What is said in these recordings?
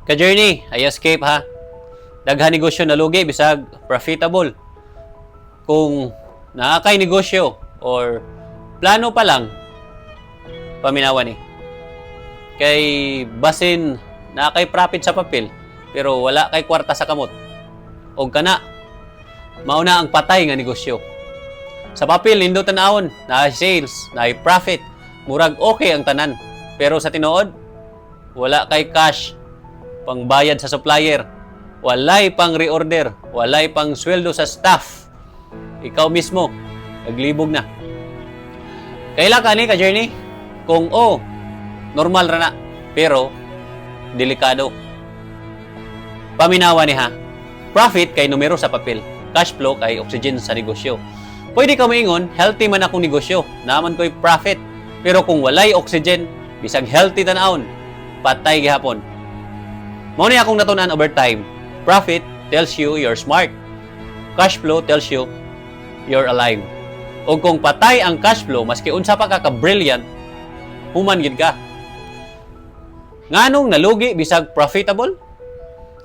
Ka-journey, ay escape ha. Daghan negosyo nalugi bisag profitable. Kung naa kay negosyo or plano pa lang, paminawa ni. Kay basin naa kay profit sa papel pero wala kay kwarta sa kamot. Og kana mao na ang patay nga negosyo. Sa papel nindot tan-awon, naa sales, naa profit, murag okay ang tanan. Pero sa tinuod, wala kay cash pangbayad sa supplier, walay pang reorder, walay pang sweldo sa staff. Ikaw mismo, naglibog na. Kaila ka ni ka journey? Kung oh, normal ra na, pero delikado. Paminawa ni ha. Profit kay numero sa papel, cash flow kay oxygen sa negosyo. Pwede ka moingon, "Healthy man akong negosyo, naa man ko'y profit." Pero kung walay oxygen, bisag healthy tan-awon, patay gihapon. Mao ni akong natun-an over time. Profit tells you you're smart. Cash flow tells you you're alive. O kung patay ang cash flow, maski unsa pa ka ka-brilliant, human gid ka. Nganong nalugi bisag profitable?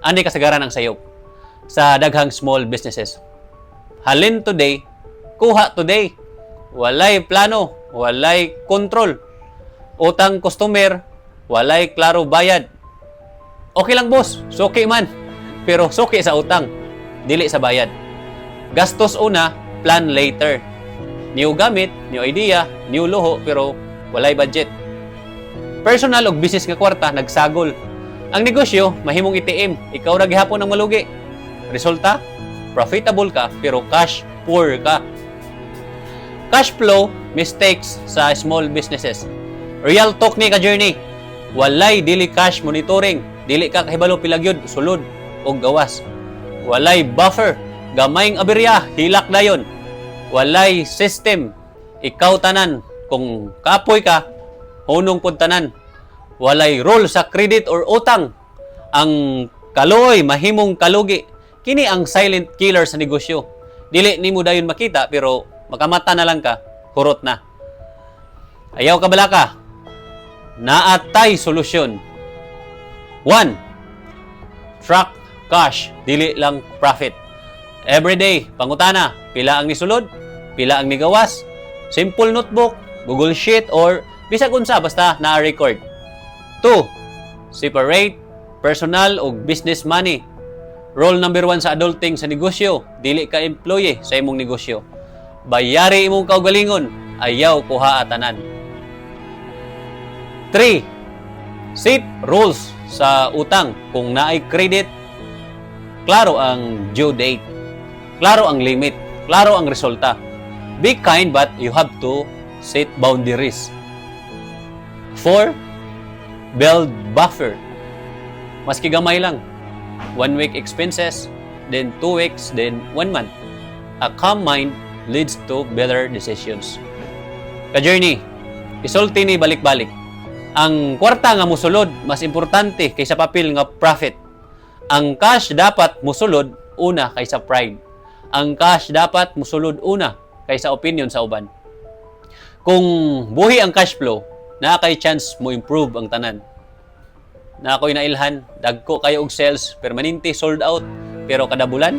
Ani kasagaran ang sayop sa daghang small businesses. Halin today, kuha today. Walay plano, walay control. Utang customer, walay klaro bayad. "Okay lang, boss, suki man." Pero suki sa utang, dili sa bayad. Gastos una, plan later. New gamit, new idea, new luho, pero walay budget. Personal og business nga kwarta nagsagol. Ang negosyo mahimong ATM, ikaw ra gihapon ang malugi. Resulta, profitable ka pero cash poor ka. Cash flow mistakes sa small businesses. Real talk ni, ka journey. Walay daily cash monitoring. Dili ka kahibalo pila gyud sulod og gawas. Walay buffer, gamayng aberya, hilak dayon. Walay system, ikaw tanan. Kung kapoy ka, hunong pud tanan. Walay rule sa credit or utang. Ang kaluoy mahimong kalugi. Kini ang silent killer sa negosyo. Dili nimo dayon makita, pero makamata na lang ka, hurot na. Ayaw ka balaka. Naa tay solusyon. 1. Track cash, dili lang profit. Every day, pangutana, pila ang nisulod, pila ang nigawas. Simple notebook, Google Sheet, or bisag unsa basta na-record. 2. Separate personal ug business money. Rule number 1 sa adulting sa negosyo, dili ka employee sa imong negosyo. Bayari imong kaugalingon, ayaw kuha tanan. 3. Set rules sa utang. Kung naay credit, klaro ang due date. Klaro ang limit. Klaro ang resulta. Be kind, but you have to set boundaries. 4. Build buffer. Maski gamay lang. 1 week expenses, then 2 weeks, then 1 month. A calm mind leads to better decisions. Ka-journey, isulti ni balik-balik. Ang kwarta nga musulod mas importante kaysa papel nga profit. Ang cash dapat musulod una kaysa pride. Ang cash dapat musulod una kaysa opinion sa uban. Kung buhi ang cash flow, naa kay chance mo improve ang tanan. Naa ko'y nailhan, dagko kayo og sales, permanente sold out, pero kada bulan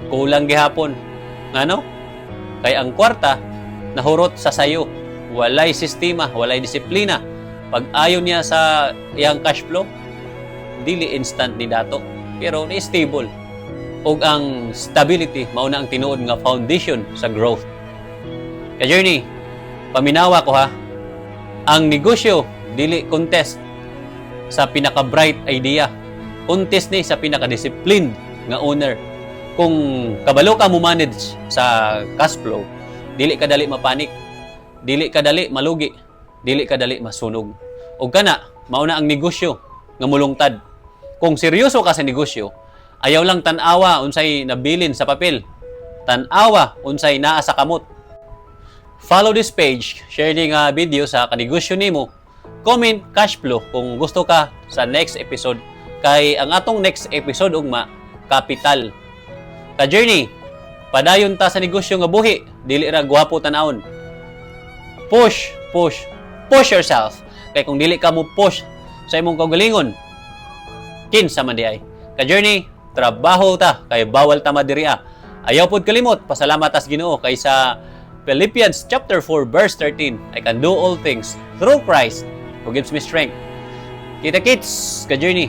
kulang gihapon. Ngano? Kay ang kwarta nahurot sa sayo. Walay sistema, walay disiplina. Pag ayo niya sa iyang cash flow, dili instant ni dato, pero ni stable. Ug ang stability mao na ang tinuod nga foundation sa growth. Ka journey, paminawa ko ha. Ang negosyo dili contest sa pinaka-bright idea. Contest ni sa pinaka-disciplined nga owner. Kung kabalo ka mo manage sa cash flow, dili ka dali mapanik, dili ka dali malugi, dili ka dali masunog. Ug kana, mao na ang negosyo nga mulungtad. Kung seryoso ka sa negosyo, ayaw lang tan-awa unsay nabilin sa papel. Tan-awa unsay naa sa kamot. Follow this page, share ni nga video sa kanegosyo nimo. Comment "cash flow" kung gusto ka sa next episode, kay ang atong next episode ugma, capital. Ka journey, padayon ta sa negosyo nga buhi, dili ra gwapo tan-awon. Push, push, push yourself. Kay kung dili ka mo push sa imong kaugalingon, Kinsa man diay. Ka-journey, trabaho ta kay bawal ta madiriya. Ayaw pod kalimot, pasalamat tas Ginoo kay sa Philippians chapter 4 verse 13, "I can do all things through Christ who gives me strength." Kita kits, ka-journey.